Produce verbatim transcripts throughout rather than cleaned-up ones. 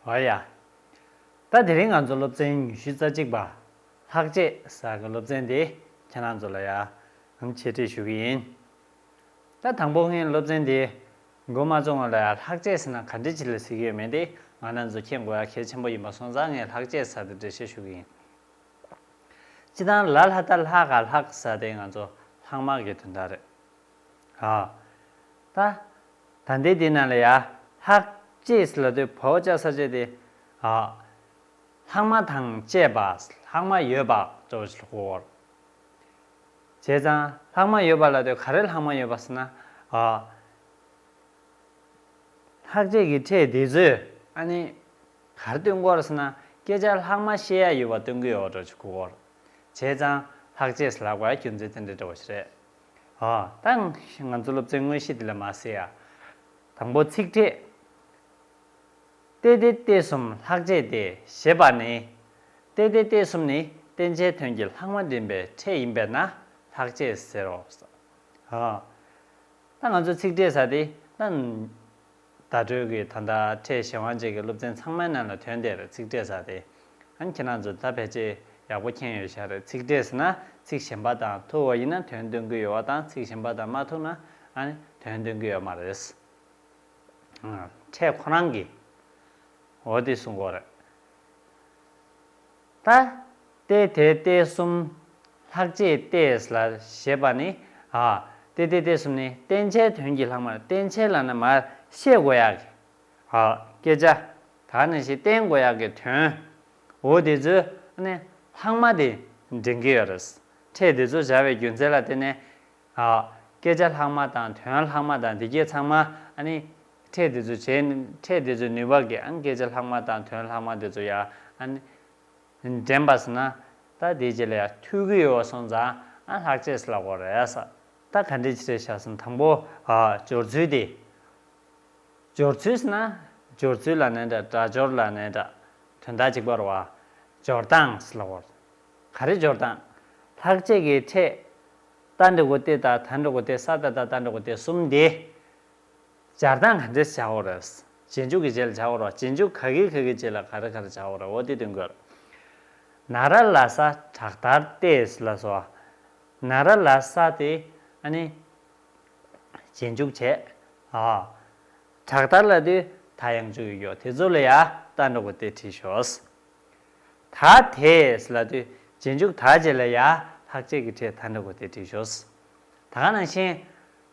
འོ་ཡ། ད་དེ་རིང་ང་ཚོ་སློབ་ཚན་ཉི་ཤུ་རྩ་གཅིག་པ། ལྷག་བཅས་ཟེར་གྱི་སློབ་ཚན་དེ་ཁྱེད་རང་ཚོ་ལ་ཡ་ཨམ་འཆད་ཁྲིད་ཞུ་གི་ཡིན། ད་དང་པོ་ངས་སློབ་ཚན་དེ་འགོ་མ་བཙུགས་སྔོན་ལ་ཡ་ལྷག་བཅས་ཟེར་ན་ག་འདྲ་ཅིག་ལ་ཟེར་གྱི་ཡོད་མེད་དེ་ང་རང་ཚོ་མཁྱེན་དགོས་ཡ་གལ་ཆེན་པོ་ཡིན་པ་སོང་ཙང་ངས་ལྷག་བཅས་ཟེར་དེ་འགྲེལ་བཤད་ཞུ་གི་ཡིན། སྤྱིར་བཏང་ལ་ལ་བཏགས་ལྷ་ག་ལྷག་ཟེར་དེ་ང་ཚོ་ལྷག་མ་གི་དོན་དག་རེད། ཨ། ད། ད་ལྟའི་འདི་ནང་ལ་ཡ། ལྷག་བཅས་ལབ་དུས་བའོ་ཅ་ས་བཅས་ཏེ། ཨ། ལྷག་མ་དང་བཅས་པ། ལྷག་མ་ཡོད་པ་འདྲ་བོ་ཞིག་གོ། བྱས་ཙང་ལྷག་མ་ཡོད་པ་ལབ་དུས་ག་རེ་ལྷག་མ་ཡོད་པ་ཟེར་ན། ཨ། ལྷག་བཅས་ཀྱི་ཕྲད་འདི་ཚོས་ཨ་ནི་ག་རེ་སྟོན་གྱི་ཡོད་རེད་ཟེར་ན་སྐད་ཆ་ལྷག་མ་བཤད་ཡ་ཡོད་པ་སྟོན་གྱི་ཡོད་འདྲ་ཅིག་གོ། བྱས་ཙང་ལྷག་བཅས་ལབ་དགོས་ཡ་རྒྱུ་མཚན་དེ་འདྲ་འདྲ་བོ་ཞིག་རེད། ཨ། ད་ང་ཚོ་སློབ་ཚན་དངོས་གཞི་འདི་ལ་མར་གཟིགས་ཡ། དང་པོ་ཚིག་ཕྲད། ཏེ་ཏེ་ཏེ་གསུམ་ལྷག་བཅས་ཏེ་ཞེས་པ་ནི། ཏེ་ཏེ་ཏེ་གསུམ་ནི་བསྟན་བྱའི་དོན་གྱི་ལྷག་མ་འདྲེན་པའི་ཕྲད་ཡིན་པས་ན་ལྷག་བཅས་ཟེར་རོ། ཨ། ད་ང་ཚོ་ཚིག་ཕྲད་ཟེར་དེ་ད། བརྡ་སྤྲོད་ཀྱི་ད་ལྟ་ཕྲད་གཞན་དབང་བཅས་ཀྱི་སློབ་ཚན་ཚང་མའི་ནང་ལ་དོན་དེ་རེད་ཚིག་ཕྲད་ཟེར་དེ། ཨ་ནི་ཁྱེད་རང་ཚོ་ད་ཕལ་ཆེར་ཡག་པོ་མཁྱེན་ཡོད་ཤག་རེད། ཚིག་ཕྲད་ཟེར་ན་ཚིག་གཞན་པ་དང་ཐུག་པ་ཡིན་ན་དོན་སྟོན་གྱི་ཡོད་པ་དང་ཚིག་གཞན་པ་དང་མ་ཐུག་ན་ཨ་ནི་དོན་སྟོན་གྱི་ཡོད་མ་རེད། ཨ། ཕྲད་ཁོ་རང་གི་འོ་དེ་གསུང་གི་ཡོད་རེད། ད། ཏེ་ཏེ་ཏེ་གསུམ་ལྷག་བཅས་ཏེ་ལ་ཞེས་པ་ནི། ཨ། ཏེ་ཏེ་ཏེ་གསུམ་ནི་བསྟན་བྱའི་དོན་གྱི་ལྷག་མ། བསྟན་བྱ་ལབ་ན་མར་བཤད་དགོས་ཡག་གི། ཨ། སྐད་ཆ། ད་ནང་བཞིན་བསྟན་དགོས་ཡག་གི་དོན། འོ་དེ་ཚོའི་ནི་ལྷག་མ་དེ་འདྲེན་གྱི་ཡོད་རེད། ཕྲད་དེ་ཚོ་བྱ་བའི་རྒྱུ་མཚན་ལ་བརྟེན་ནས། ཨ། སྐད་ཆ་ལྷག་མ་དང་དོན་ལྷག་མ་དང་དེ་གྱད་ཚང་མ་ཨ་ནི། ཕྲད་དེ་ཚོ་བྱས་ནས་ཕྲད་དེ་ཚོའི་ནུས་པ་གིས་ཨ་ནི་སྐད་ཆ་ལྷག་མ་དང་དོན་ལྷག་མ་དེ་ཚོ་ཡ་ཨ་ནི། འདྲེན་པ་ཟེར་ན། ད་དེའི་རྗེས་ལ་ཡ་མཐུད་ཀྱི་ཡོད་པ་སོང་ཙང་ཨ་ལྷག་བཅས་ལབ་དགོས་རེད་ས། ད་ག་འདྲ་ཅིག་རེད་ཤག་ཟེར་ན་དང་པོ། ཨ། སྦྱོར་ཚུལ་དེ། སྦྱོར་ཚུལ་ཟེར་ན། སྦྱོར་ཚུལ་ལབ་ནའི་འདྲ་སྒྲ་སྦྱོར་ལབ་ནའི་འདྲ། དོན་དག་གཅིག་པ་རེད་བ། སྦྱོར་སྟངས་ལབ་དགོས། ག་རེ་སྦྱོར་སྟངས། ལྷག་བཅས་ཀྱི་ཕྲད། ཏ་འགྲེང་བུ་ཏེ་དང་ད་འགྲེང་བུ་ཏེ་ས་ཏ་བཏགས་སྟ་འགྲེང་བུ་ཏེ་གསུམ་དེ། སྦྱར་སྟངས་ག་འདྲས་བྱ་དགོས་རེད། རྗེས་འཇུག་གི་རྗེས་ལ་བྱ་དགོས་རེད། རྗེས་འཇུག་ག་གི་ག་གི་རྗེས་ལ་ག་རེ་ག་རེ་བྱ་དགོས་རེད་འོ་དེ་སྟོན་དགོས། ན་ར་ལ་ས་དྲག་མཐར་ཏེ་ལ་སོགས། ན་ར་ལ་ས་དེ་ཨ་ནི། རྗེས་འཇུག་བྱས། ཨ། དྲག་མཐར་ལབ་དུས་ད་ཡང་འཇུག་ཡོད་དེ་ཚོ་ལ་ཡ་ཏ་འགྲེང་བུ་ཏེ་བྲིས་ཤོག་ད་དེ་ལབ་དུས་རྗེས་འཇུག་ད་རྗེས་ལ་ཡ་ལྷག་བཅས་ཀྱི་ཕྲད་ད་འགྲེང་བུ་ཏེ་བྲིས་ཤོག་ད་ག་ནང་བཞིན།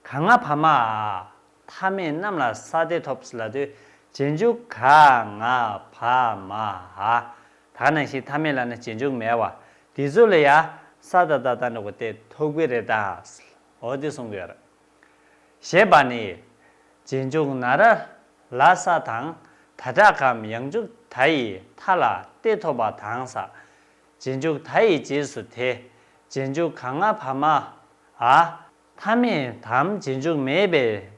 ག་ང་བ་མ་འ། མཐའ་མེད་རྣམས་ལ་ས་སྟེ་ཐོབ་ལབ་དུས་རྗེས་འཇུག་ག་ང་བ་མ་འ། ད་ག་ནང་བཞིན་མཐའ་མེད་ལབ་ན་རྗེས་འཇུག་མེད་པ། དེ་ཚོ་ལ་ཡ་ས་ཏ་བཏགས་སྟ་འགྲེང་བུ་ཏེ་ཐོབ་ཀྱི་རེད་ད། འོ་དེ་གསུང་གི་ཡོད་རེད། ཞེས་པ་ནི། རྗེས་འཇུག་ན་ར་ལ་ས་དང་ད་དྲག་གམ་ཡང་འཇུག་ད་ཡི་མཐའ་ལ་སྟེ་ཐོབ་པ་དང་ས། རྗེས་འཇུག་ད་ཡི་རྗེས་སུ་དེ། རྗེས་འཇུག་ག་ང་བ་མ་འ། མཐའ་མེད་དམ་རྗེས་འཇུག་མེད་པའི་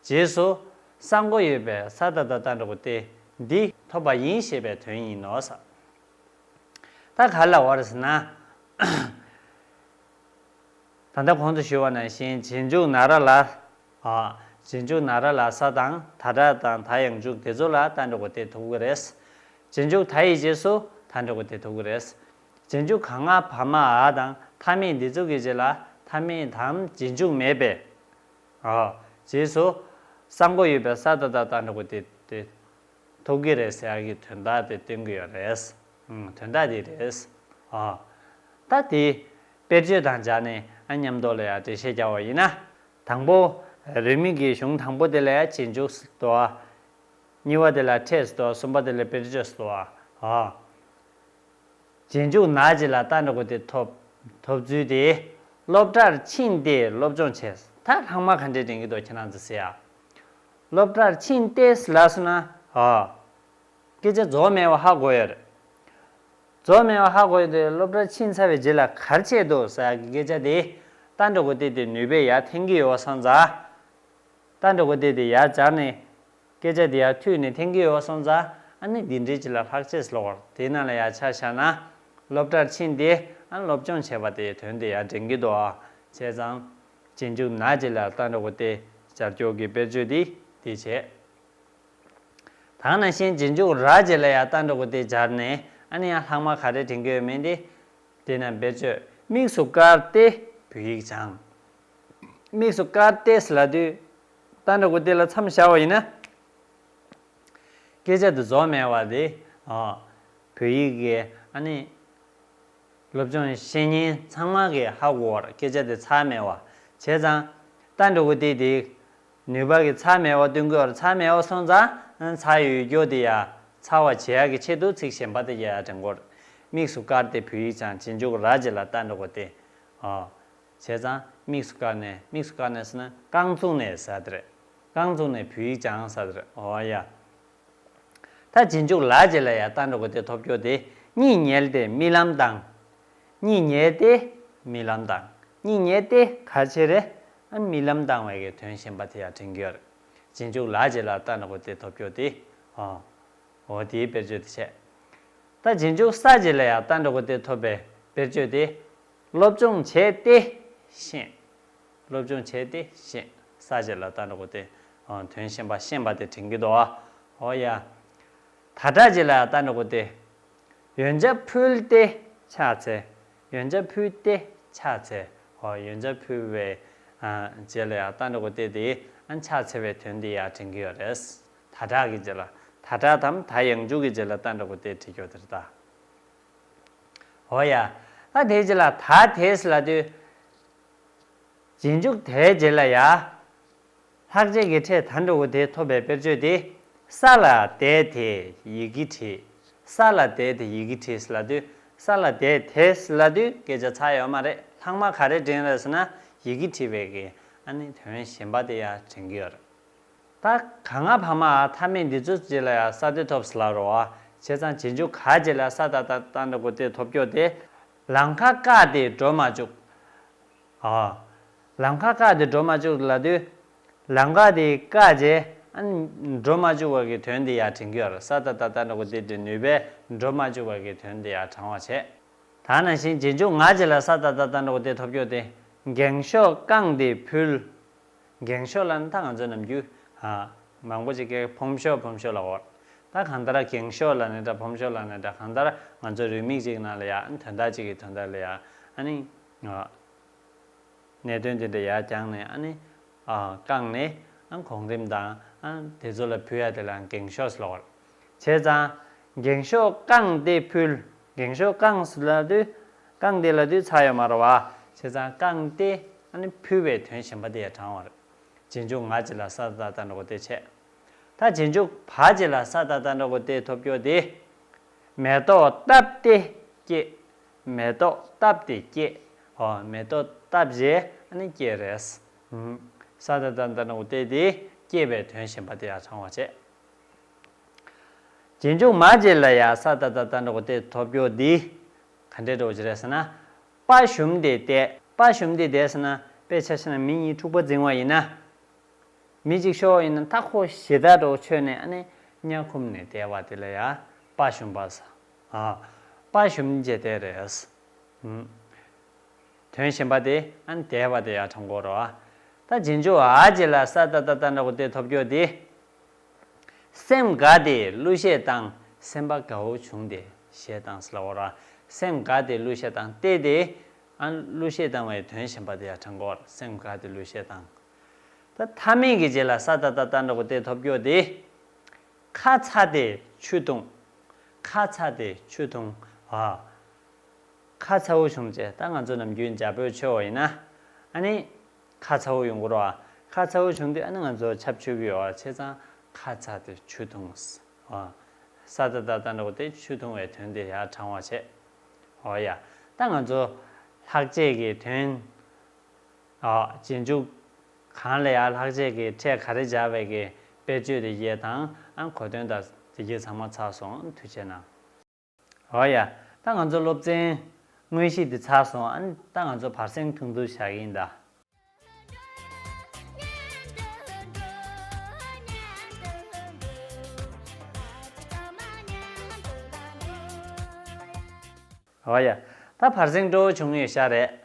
རྗེས་སུ་ས་མགོ་ཡོད་པའི་ས་ཏ་བཏགས་སྟ་འགྲེང་བུ་ཏེ་འདི་ཐོབ་པ་ཡིན་ཞེས་པའི་དོན་ཡིན་ནོ་ས། ད་ག་ལ་བར་ཟེར་ན། ད་ལྟ་གོང་དུ་ཞུས་པ་ནང་བཞིན་རྗེས་འཇུག་ན་ར་ལ། ཨ། རྗེས་འཇུག་ན་ར་ལ་ས་དང་ད་དྲག་དང་ད་ཡང་འཇུག་དེ་ཚོ་ལ་ད་འགྲེང་བུ་ཏེ་ཐོབ་ཀྱི་རེད། རྗེས་འཇུག་ད་ཡི་རྗེས་སུ་ད་འགྲེང་བུ་ཏེ་ཐོབ་ཀྱི་རེད། རྗེས་འཇུག་ག་ང་བ་མ་འ་དང་མཐའ་མེད་འདི་ཚོ་གི་རྗེས་ལ་མཐའ་མེད་དམ་རྗེས་འཇུག་མེད་པས། ཨ། རྗེས་སུ་ས་མགོ་ཡོད་པའི་ས་ཏ་བཏགས་སྟ་འགྲེང་བུ་ཏེ་ཏེ། ཐོབ་ཀྱི་རེད་ཟེར་ཡག་གི་དོན་དག་དེ་སྟོན་གྱི་ཡོད་རེད། ཨང་། དོན་དག་དེ་རེད། ཨ། ད་དེ་དཔེར་བརྗོད་དང་སྦྱར་ནས་ཨ་མཉམ་དུ་ལ་ཡ་འགྲེལ་བཤད་རྒྱག་པ་ཡིན་ན། དང་པོ་རེའུ་མིག་གི་གཞུང་དང་པོ་དེ་ལ་ཡ་རྗེས་འཇུག་ཟེར་འདུག་ཨ། གཉིས་པ་དེ་ལ་ཕྲད་ཟེར་འདུག་ཨ། གསུམ་པ་དེ་ལ་དཔེར་བརྗོད་ཟེར་འདུག་ཨ། ཨ། རྗེས་འཇུག་ན་རྗེས་ལ་སྟ་འགྲེང་བུ་ཏེ་ཐོབ། ཐོབ་ཚུལ་དེ། སློབ་གྲྭར་ཕྱིན་ཏེ་སློབ་སྦྱོང་བྱས། ད་ལྷག་མ་ག་འདྲས་འདྲེན་གྱི་འདུག་ཁྱེད་རང་ཚོས་གཟིགས་ཨ། སློབ་གྲྭར་ཕྱིན་ཏེ་ལབ་སོང་ན། ཨ། སྐད་ཆ་རྫོགས་མེད་པ་ཧ་གོ་ཡོད་རེད། རྫོགས་མེད་པ་ཧ་གོ་ཡོད་དེ་སློབ་གྲྭར་ཕྱིན་ཚར་བའི་རྗེས་ལ་ག་རེ་བྱས་འདུག་ཟེར་ཡག་གི་སྐད་ཆ་དེ། སྟ་འགྲེང་བུ་ཏེ་དེ་ནུས་པས་ཡར་འཐེན་གྱི་ཡོད་པ་སོང་ཙང་། སྟ་འགྲེང་བུ་ཏེ་དེ་ཡར་སྦྱར་ནས། སྐད་ཆ་དེ་ཡར་མཐུད་ནས་འཐེན་གྱི་ཡོད་པ་སོང་ཙང་། ཨ་ནི་འདི་འདྲའི་ཅིག་ལ་ལྷག་བཅས་ལབ་དགོས་རེད། དེའི་ནང་ལ་ཡར་ཆ་བཞག་ན། སློབ་གྲྭར་ཕྱིན་ཏེ་ཨ་ནི་སློབ་སྦྱོང་བྱས་པ་དེའི་དོན་དེ་ཡར་འདྲེན་གྱི་འདུག་ཨ། བྱས་ཙང་། རྗེས་འཇུག་ན་རྗེས་ལ་སྟ་འགྲེང་བུ་ཏེ་སྦྱར་སྐྱོར་གྱི་དཔེར་བརྗོད་འདི་འདི་བྱས། ད་ག་ནང་བཞིན་རྗེས་འཇུག་ར་རྗེས་ལ་ཡང་རྟ་འདྲ་པོ་དེ་སྦྱར་ནས་ཨ་ནི་ཡང་ལྷག་མ་ག་རེ་འདྲེན་གྱི་ཡོད་མེད་དེ། དེ་ན་བེད་སྤྱོད་དམིགས་སུ་བཀར་ཏེ་བོད་ཡིག་སྦྱང་། དམིགས་སུ་བཀར་ཏེ་ཟེར་ལབ་དུས་རྟ་འདྲ་པོ་དེ་ལ་མཚམས་བཞག་པ་ཡིན་ན། སྐད་ཆ་དེ་རྫོགས་མེད་པ་དེ། ཨ། བོད་ཡིག་གི་ཨ་ནི། སློབ་སྦྱོང་བཤད་མཁན་ཚང་མ་གིས་ཧ་གོ་བར་སྐད་ཆ་དེ་ཚར་མེད་པ། བྱས་ཙང་། རྟ་འདྲ་པོ་དེ་དེ། ནུས་པ་གི་ཚར་མེད་པ་སྟོན་གྱི་ཡོད་རེད། ཚར་མེད་པ་སོང་ཙང་། ཚར་ཡོད་རྒྱུ་དེ་ཡ། ཚར་བ་བྱེད་ཡག་གི་ཆེད་དུ་ཚིག་གཞན་པ་དེ་ཡ་འདྲེན་དགོས་རེད། དམིགས་སུ་བཀར་ཏེ་བོད་ཡིག་སྦྱང་། རྗེས་འཇུག་ར་རྗེས་ལ་རྟ་འདྲ་པོ་དེ། ཨོ། བྱས་ཙང་དམིགས་སུ་བཀར་ནས། དམིགས་སུ་བཀར་ནས་ཟེར་ན་རྐང་བཙུགས་ནས་ཟེར་དེ་རེད། རྐང་བཙུགས་ནས་བོད་ཡིག་སྦྱང་ཟེར་དེ་རེད། ཨོ་ཡ། ད་རྗེས་འཇུག་ལ་རྗེས་ལ་ཡ་རྟ་འདྲ་པོ་དེ་ཐོབ་རྒྱུ་དེ། གཉིད་ཉལ་ཏེ་རྨི་ལམ་བཏང་། གཉིད་ཉལ་ཏེ་རྨི་ལམ་བཏང་། གཉིད་ཉལ་ཏེ་ག་ཅི་རེད། ཨ། རྨི་ལམ་བཏང་བའི་གི་དོན་གཞན་པ་དེ་ཡང་འདྲེན་གྱི་ཡོད་རེད། རྗེས་འཇུག་ལ་རྗེས་ལ་རྟ་འདྲ་པོ་དེ་ཐོབ་རྒྱུ་དེ། ཨོ། འོ་དེའི་དཔེར་བརྗོད་དེ་བྱས། ད་རྗེས་འཇུག་ས་རྗེས་ལ་ཡང་རྟ་འདྲ་པོ་དེ་ཐོབ་པའི་དཔེར་བརྗོད་དེ། སློབ་སྦྱོང་བྱས་ཏེ་ཤེས། སློབ་སྦྱོང་བྱས་ཏེ་ཤེས། ས་རྗེས་ལ་རྟ་འདྲ་པོ་དེ། ཨ། དོན་གཞན་པ་ཤེས་པ་དེ་འདྲེན་གྱི་འདུག། ཨོ་ཡ། ད་སྒྲ་རྗེས་ལ་རྟ་འདྲ་པོ་དེ། ཡོན་ཆབ་ཕུལ་ཏེ་ཕྱག་འཚལ། ཡོན་ཆབ་ཕུལ་ཏེ་ཕྱག་འཚལ། ཨོ། ཡོན་ཆབ་ཕུལ་བའི། ཨ། རྗེས་ལ་ཡང་རྟ་འདྲ་པོ་དེ་དེ། ཨ། ཕྱག་འཚལ་བའི་དོན་དེ་ཡང་འདྲེན་གྱི་ཡོད་རེད། ད་སྒྲ་གི་རྗེས་ལ། ད་སྒྲ་དམ་ད་ཡང་འཇུག་གི་རྗེས་ལ་རྟ་འདྲ་པོ་དེ་འབྲི་རྒྱུ་དེ་རེད་ད། འོ་ཡ། ད་དེའི་རྗེས་ལ་ད་དེ་ཟེར་ལབ་དུས། རྗེས་འཇུག་དེའི་རྗེས་ལ་ཡ། ལྷག་བཅས་ཀྱི་ཕྲད་ད་འདྲ་པོ་དེ་ཐོབ་པའི་དཔེར་བརྗོད་དེ། ས་ལ་བསྡད་དེ་ཡི་གེ་བྲིས། ས་ལ་བསྡད་དེ་ཡི་གེ་བྲིས་ལབ་དུས། ས་ལ་བསྡད་དེ་ལབ་དུས་སྐད་ཆ་ཚར་ཡོད་མ་རེད། ལྷག་མ་ག་རེ་འདྲེན་རེད་ཟེར་ན། ཡི་གེ་བྲིས་པའི་གི། ཨ་ནི་དོན་གཞན་པ་དེ་ཡང་འདྲེན་གྱི་ཡོད་རེད། ད་ག་ང་བ་མ་མཐའ་མེད་འདི་ཚོ་རྗེས་ལ་ཡང་ས་དེ་ཐོབ་ཟེར་ལབ་རེད་པ། བྱས་ཙང་རྗེས་འཇུག་ག་རྗེས་ལ་ས་ད་ད་ད་འདྲ་པོ་དེ་ཐོབ་རྒྱུ་དེ། ལམ་ཁ་བཀག་སྟེ་འགྲོ་མ་བཅུག། ཨ། ལམ་ཁ་བཀག་སྟེ་འགྲོ་མ་བཅུག་ལབ་དུས། ལམ་ཁ་དེ་བཀག་བྱས། ཨ། འགྲོ་མ་བཅུག་པ་གི་དོན་དེ་ཡང་འདྲེན་གྱི་ཡོད་རེད། ས་ད་ད་ད་འདྲ་པོ་དེ་འདྲེན་ནུས་པས་འགྲོ་མ་བཅུག་པ་གི་དོན་དེ་ཡང་དྲངས་པ་བྱས། ད་ནང་བཞིན་རྗེས་འཇུག་ང་རྗེས་ལ་ས་ད་ད་ད་འདྲ་པོ་དེ་ཐོབ་རྒྱུ་དེ། འགེངས་ཤོག་བཀང་སྟེ་ཕུལ། འགེངས་ཤོག་ལབ་ན་ད་ང་ཚོ་ནམ་རྒྱུན། ཨ། མང་པོ་ཅིག་གིས་ཕོམ་ཤོག་ཕོམ་ཤོག་ལབ་ཀྱི་ཡོད་རེད། ད་གང་ལྟར་འགེངས་ཤོག་ལབ་ནའི་འདྲ། ཕོམ་ཤོག་ལབ་ནའི་འདྲ། གང་ལྟར་ང་ཚོ་རེའུ་མིག་ཅིག་ནང་ལ་ཡ། དོན་དག་ཅིག་གི་དོན་དག་ལ་ཡ། ཨ་ནི། ཨ། གནད་དོན་དེ་འདྲ་ཡར་བརྐྱངས་ནས། ཨ་ནི། ཨ། བཀང་ནས། ཨ། གོང་རིམ་དང་། ཨ། དེ་ཚོ་ལ་ཕུལ་ཡ་དེ་ལ་འགེངས་ཤོག་ཟེར་ལབ་ཀྱི་ཡོད་རེད། བྱས་ཙང་། འགེངས་ཤོག་བཀང་སྟེ་ཕུལ། འགེངས་ཤོག་བཀང་ཟེར་ལབ་དུས། བཀང་སྟེ་ལབ་དུས་ཚར་ཡོད་མ་རེད་པ། བྱས་ཙང་བཀང་སྟེ། ཨ་ནི་ཕུལ་བའི་དོན་གཞན་པ་དེ་ཡང་དྲངས་པ་རེད། རྗེས་འཇུག་ང་རྗེས་ལ་ས་ད་ད་འདྲ་པོ་དེ་བྱས། ད་རྗེས་འཇུག་བ་རྗེས་ལ་ས་ད་ད་འདྲ་པོ་དེ་ཐོབ་རྒྱུ་དེ། མེ་ཏོག་བཏབ་སྟེ་སྐྱེས། མེ་ཏོག་བཏབ་སྟེ་སྐྱེས། ཨོ། མེ་ཏོག་བཏབ་རྗེས་ཨ་ནི་སྐྱེས་རེད། ཨུམ། ས་ད་ད་ད་འདྲ་པོ་དེ་དེ་སྐྱེས་པའི་དོན་གཞན་པ་དེ་ཡང་དྲངས་པ་བྱས། རྗེས་འཇུག་མ་རྗེས་ལ་ཡ་ས་ད་ད་ད་འདྲ་པོ་དེ་ཐོབ་རྒྱུ་དེ། ག་འདྲ་འདྲ་པོ་ཅིག་རེད་ཟེར་ན། དཔའ་ཞུམ་སྟེ་བསྡད། དཔའ་ཞུམ་སྟེ་བསྡད་ཟེར་ན། དཔེ་ཆ་བཞག་ན་མི་གཉིས་འཁྲུག་པ་འཛིང་བ་ཡིན་ན། མི་གཅིག་ཤོར་བ་ཡིན་ན་ད་ཁོ་ཞེ་དྲག་འདྲ་པོ་ཆོད་ནས། ཨ་ནི་གཉའ་ཁུམ་ནས་བསྡད་པ་དེ་ལ་ཡ་དཔའ་ཞུམ་པ་ཟེར། ཨ། དཔའ་ཞུམ་བྱས་བསྡད་རེད། ཨུམ། དོན་གཞན་པ་དེ། ཨ་ནི་བསྡད་པ་དེ་ཡང་དྲངས་དགོས་རེད་པ། ད་རྗེས་འཇུག་འ་རྗེས་ལ་ས་ད་ད་ད་འདྲ་པོ་དེ་ཐོབ་རྒྱུ་དེ། སེམས་དགའ་སྟེ་གླུ་གཞས་བཏང་། སེམས་པ་དགའ་བོ་བྱུང་སྟེ་གཞས་བཏང་ཟེར་ལབ་ཀྱི་ཡོད་རེད་པ། སེམས་དགའ་སྟེ་གླུ་གཞས་བཏང་སྟེ་དེ། ཨ། གླུ་གཞས་བཏང་བའི་དོན་གཞན་པ་དེ་ཡང་དྲངས་དགོས་རེད། སེམས་དགའ་སྟེ་གླུ་གཞས་བཏང་། ད་མཐའ་མེད་ཀྱི་རྗེས་ལ་ས་ད་ད་ད་འདྲ་པོ་དེ་ཐོབ་རྒྱུ་དེ། ཁ་ཚ་སྟེ་ཆུ་འཐུང་། ཁ་ཚ་སྟེ་ཆུ་འཐུང་། ཨ། ཁ་ཚ་པོ་བྱུང་བྱས། ད་ང་ཚོ་ནམ་རྒྱུན་འཇའ་པོ་ཆོད་པ་ཡིན་ན། ཨ་ནི། ཁ་ཚ་པོ་ཡོང་གི་རེད་པ། ཁ་ཚ་པོ་བྱུང་དུས་ཨ་ནི་ང་ཚོ་ཆབ་ཆོད་ཀྱི་ཡོད་པ། བྱས་ཙང་ཁ་ཚ་སྟེ་ཆུ་འཐུང་། ཨ། ས་ད་ད་ད་འདྲ་པོ་དེ་ཆུ་འཐུང་བའི་དོན་དེ་ཡང་དྲངས་པ་བྱས། འོ་ཡ། ད་ང་ཚོ་ལྷག་བཅས་ཀྱི་དོན། ཨ། རྗེས་འཇུག་གང་ལ་ཡང་ལྷག་བཅས་ཀྱི་ཕྲད་ག་རེ་སྦྱར་བའི་གི་དཔེར་བརྗོད་དེ་བཤད་དང་། ཨ། གོ་དོན་དང་དེ་གྱད་ཚང་མ་ཚར་སོང་། ཐུགས་རྗེ་གནང་། འོ་ཡ། ད་ང་ཚོ་སློབ་ཚན་དངོས་གཞི་འདི་ཚར་སོང་། ཨ་ནི་ད་ང་ཚོ་བར་གསེང་ཐུང་ཐུང་བཞག་གི་ཡིན་ད། འོ་ཡ། ད་བར་གསེང་སྤྲོ་བོ་བྱུང་ཡོད་ཤག་རེད།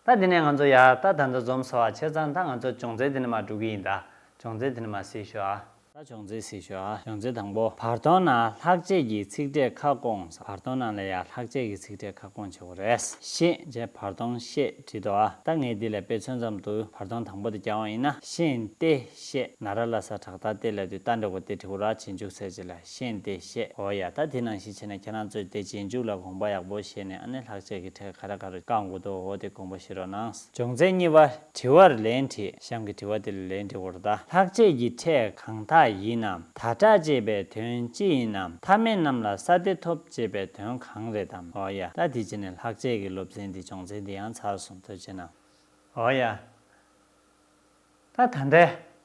ད་འདི་ནས་ང་ཚོ་ཡ། ད་ད་ལྟ་འཛོམས་ཚར་བ་བྱས་ཙང་། ད་ང་ཚོ་སྦྱོང་ཚན་འདི་ནས་མར་འགྲོ་གི་ཡིན་ད། སྦྱོང་ཚན་འདི་ནས་མར་གཟིགས་ཤོག་ཨ། སྦྱོང་ཚན་གཟིགས་ཤོག་ཨ། སྦྱོང་ཚན་དང་པོ། བར་སྟོང་ནང་ལྷག་བཅས་ཀྱི་ཚིག་ཕྲད་ཁ་སྐོང་། བར་སྟོང་ནང་ལ་ཡང་ལྷག་བཅས་ཀྱི་ཚིག་ཕྲད་ཁ་སྐོང་བྱེད་དགོས་རེད། ཤེས་བྱས་བར་སྟོང་ཤེས་བྲིས་འདུག་ཨ། ད་ངས་འདི་ལ་དཔེ་མཚོན་ཙམ་དུ་བར་སྟོང་དང་པོ་དེ་རྒྱག་པ་ཡིན་ན། ཤེས་ཏེ་ཤེས། ན་ར་ལ་ས་དྲག་ད་ཏེ་ལ་དུ་ད་འདྲ་བོ་ཏེ་བྲིས་དགོས་ར། རྗེས་འཇུག་ཟེར་ཅིག་ལ་ཤེས་ཏེ་ཤེས། འོ་ཡ། ད་དེ་ནང་བཞིན་བྱས་ན་ཁྱེད་རང་ཚོས་དེ་རྗེས་འཇུག་ལ་དགོངས་པ་ཡག་པོ་བཞེས་ནས། ཨ་ནི་ལྷག་བཅས་ཀྱི་ཕྲད་ག་རེ་ག་རེ་བཀང་དགོས་འདུག་འོ་དེ་དགོངས་པ་བཞེས་རོགས་གནང་། སྦྱོང་ཚན་གཉིས་པ། དྲི་བར་ལན་བྲིས། གཤམ་གྱི་དྲི་བ་དེ་ལ་ལན་འབྲི་དགོས་རེད་ད། ལྷག་བཅས་ཀྱི་ཕྲད་གང་དག་ཡིན་ནམ། ད་དྲག་ཅེས་པའི་དོན་ཅི་ཡིན་ནམ། མཐའ་མེད་རྣམས་ལ་ས་སྟེ་ཐོབ་ཅེས་པའི་དོན་གང་རེད་དམ། འོ་ཡ། ད་དེ་བྱས་ནས་ལྷག་བཅས་ཀྱི་སློབ་ཚན་འདི་སྦྱོང་ཚན་འདི་ཡང་ཚར་སོང་། ཐུགས་རྗེ་གནང་། འོ་ཡ། ད་ད་ལྟ་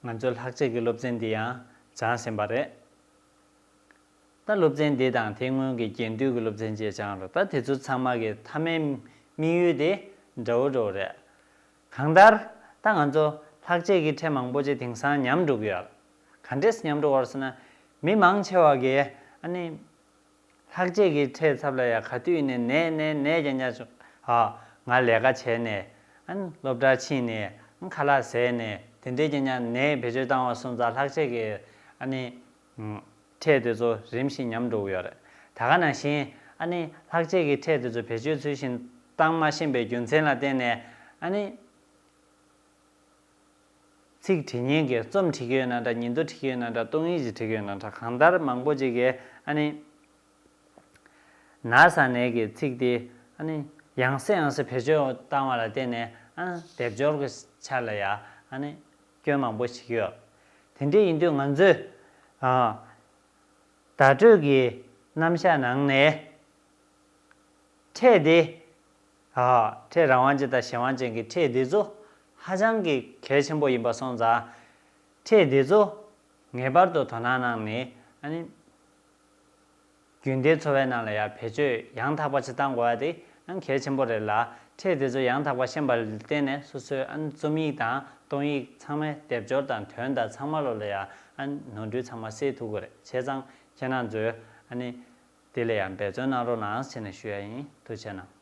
ང་ཚོའི་ལྷག་བཅས་ཀྱི་སློབ་ཚན་འདི་ཡང་སྦྱངས་ཟིན་པ་རེད། ད་སློབ་ཚན་འདི་དང་དེ་སྔོན་གྱི་རྒྱན་སྡུད་ཀྱི་སློབ་ཚན་བཅས་སྦྱངས་རོགས། ད་དེ་ཚོ་ཚང་མ་གི་མཐའ་མའི་དམིགས་ཡུལ་དེ་འདྲ་བོ་འདྲ་བོ་རེད། གང་ལྟར་ད་ང་ཚོ་ལྷག་བཅས་ཀྱི་ཕྲད་མང་པོ་ཅིག་དེང་སང་ཉམས་འགྲོ་གི་ཡོད། ག་འདྲས་ཉམས་འགྲོ་བར་ཟེར་ན། མི་མང་ཆེ་བ་གིས་ཨ་ནི་ལྷག་བཅས་ཀྱི་ཕྲད་ཚབ་ལ་ཡ་ག་དུས་ནས་ནས་ནས་ནས་ཀྱང་ཀྱང་ཆོག་ཨ། ང་ལས་ཀ་བྱས་ནས། ཨ་ནི་སློབ་གྲྭ་ཕྱིན་ནས། ཨ་ནི་ཁ་ལག་ཟས་ནས། དེ་འདྲས་ཀྱང་ཀྱང་ནས་བེད་སྤྱོད་བཏང་བ་སོང་ཙང་ལྷག་བཅས་ཀྱི་ཨ་ནི་ཕྲད་དེ་ཚོ་རིམ་བཞིན་ཉམས་འགྲོ་གི་ཡོད་རེད། ད་ག་ནང་བཞིན་ཨ་ནི་ལྷག་བཅས་ཀྱི་ཕྲད་དེ་ཚོ་བེད་སྤྱོད་ཚུལ་བཞིན་བཏང་མ་ཤེས་པའི་རྒྱུ་མཚན་ལ་བརྟེན་ནས། ཨ་ནི་ཚིག་བྲིས་མཁན་གྱིས་རྩོམ་བྲིས་ཀྱི་ཡོད་ན་འདྲ། ཉིན་ཐོ་བྲིས་ཀྱི་ཡོད་ན་འདྲ། སྟོང་ཉིད་ཅིག་བྲིས་ཀྱི་ཡོད་ན་འདྲ། གང་ལྟར་མང་པོ་ཅིག་གིས་ཨ་ནི་ན་ས་ནས་ཀྱི་ཚིག་དེ་ཨ་ནི་ཡང་སེ་ཡང་སེ་བེད་སྤྱོད་བཏང་བ་ལ་བརྟེན་ནས། ཨ་ནི་སྡེབ་སྦྱོར་གྱི་ཆ་ལ་ཡ་ཨ་ནི་སྐྱོན་མང་པོ་ཞིག་ཡོད། དེ་འདྲ་ཡིན་དུས་ང་ཚོས་ཨ་བརྡ་སྤྲོད་ཀྱི་རྣམ་གཞག་ནང་ནས། ཕྲད་དེ། ཨ། ཕྲད་རང་དབང་ཅན་དང་གཞན་དབང་ཅན་གྱི་ཕྲད་འདི་ཚོ་ཧ་ཅང་གི་གལ་ཆེན་པོ་ཡིན་པ་སོང་ཙང་། ཕྲད་འདི་ཚོ་ངེས་པར་དུ་དོ་སྣང་གནང་ནས། ཨ་ནི་རྒྱུན་ལྡན་འཚོ་བའི་ནང་ལ་ཡང་བེད་སྤྱོད་ཡང་དག་པ་ཞིག་གཏང་དགོས་པ་དེ་ཡང་གལ་ཆེན་པོ་རེད་ལ། ཕྲད་འདི་ཚོ་ཡང་དག་པ་ཤེས་པ་ལ་བརྟེན་ནས་སོ་སོའི་ཨ་ནི་རྩོམ་ཡིག་དང་གཏོང་ཡིག་ཚང་མའི་སྡེབ་སྦྱོར་དང་དོན་དང་ཚང་མ་ལོ་ལ་ཡང་ཨ་ནི་ནོར་འཁྲུལ་ཚང་མ་སེལ་ཐུབ་ཀྱི་རེད། བྱས་ཙང་ཁྱེད་རང་ཚོས་ཨ་ནི། དེ་ལ་ཡང་འབད་བརྩོན་གནང་རོགས་གནང་ཟེར་ནས་ཞུ་ཡ་ཡིན། ཐུགས་རྗེ་གནང་།